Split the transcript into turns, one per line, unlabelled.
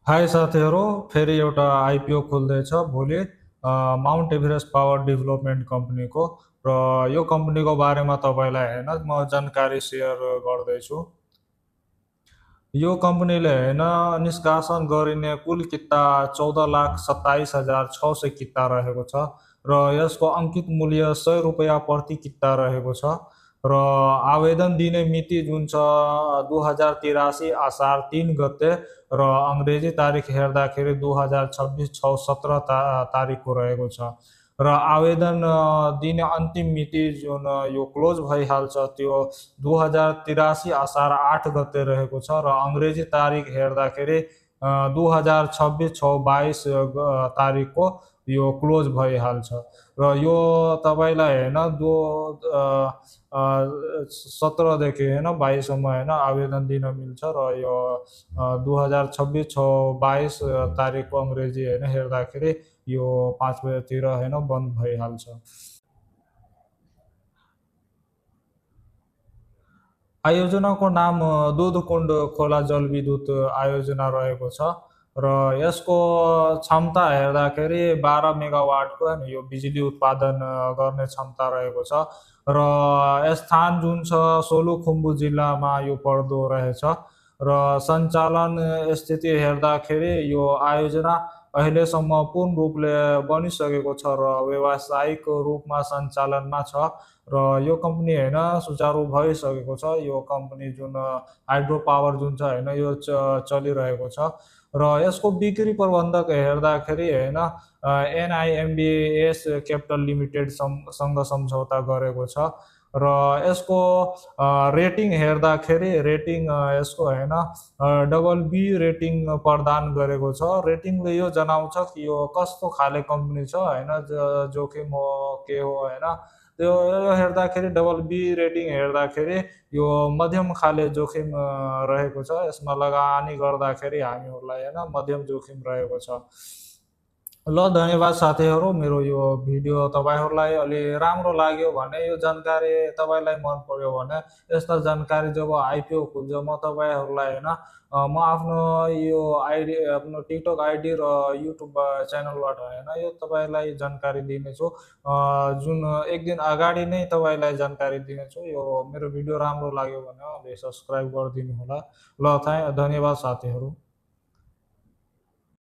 High साथीहरू, फेरि एउटा आइपिओ खोल्दैछ भोलि माउन्ट एभरेस्ट पावर डेभलपमेन्ट कम्पनीको। र यो कम्पनीको बारेमा तपाईँलाई होइन म जानकारी सेयर गर्दैछु। यो कम्पनीले होइन निष्कासन गरिने कुल किता 14,27,600 किता रहेको छ र यसको अङ्कित मूल्य ₹100 प्रति किता रहेको छ। र आवेदन दिने मिति जुन छ 2083 असार 3 गते र अङ्ग्रेजी तारिक हेर्दाखेरि 2026 6/17 तारिकको रहेको छ। र आवेदन दिने अन्तिम मिति जुन यो क्लोज भइहाल्छ त्यो 2083 असार 8 गते रहेको छ र अङ्ग्रेजी तारिक हेर्दाखेरि 2026 6/22 तारिकको यो क्लोज भइहाल्छ। र यो तपाईँलाई होइन 17देखि होइन 22सम्म होइन आवेदन दिन मिल्छ र यो 2026 6/22 तारिकको अङ्ग्रेजी होइन हेर्दाखेरि यो 5 बजेतिर होइन बन्द भइहाल्छ। आयोजनाको नाम दुधकुण्ड खोला जलविद्युत आयोजना रहेको छ र यसको क्षमता हेर्दाखेरि 12 मेगावाटको होइन यो बिजुली उत्पादन गर्ने क्षमता रहेको छ। र स्थान जुन छ सोलुखुम्बु जिल्लामा यो पर्दो रहेछ। र सञ्चालन स्थिति हेर्दाखेरि यो आयोजना अहिलेसम्म पूर्ण रूपले बनिसकेको छ र व्यावसायिक रूपमा सञ्चालनमा छ। र यो कम्पनी होइन सुचारू भइसकेको छ। यो कम्पनी जुन हाइड्रो पावर जुन छ होइन यो चलिरहेको छ। र यसको बिक्री प्रबन्धक हेर्दाखेरि होइन एनआइएमबिएस क्यापिटल लिमिटेडसँग सम्झौता गरेको छ। र यसको रेटिङ हेर्दाखेरि रेटिङ यसको होइन डबल बी रेटिङ प्रदान गरेको छ। रेटिङले यो जनाउँछ कि यो कस्तो खाले कम्पनी छ होइन जोखिम हो के हो होइन त्यो यो हेर्दाखेरि डबल बी रेटिङ हेर्दाखेरि यो मध्यम खाले जोखिम रहेको छ। यसमा लगानी गर्दाखेरि हामीहरूलाई होइन मध्यम जोखिम रहेको छ। ल धन्यवाद साथीहरू, मेरो यो भिडियो तपाईँहरूलाई अलि राम्रो लाग्यो भने यो जानकारी तपाईँलाई मन पर्यो भने यस्ता जानकारी जब आइपिओ खुल्छ म तपाईँहरूलाई होइन म आफ्नो यो आइडी आफ्नो टिकटक आइडी र युट्युब च्यानलबाट होइन यो तपाईँलाई जानकारी दिनेछु। जुन एक दिन अगाडि नै तपाईँलाई जानकारी दिनेछु। यो मेरो भिडियो राम्रो लाग्यो भने अलि सब्सक्राइब गरिदिनु होला। ल धन्यवाद साथीहरू।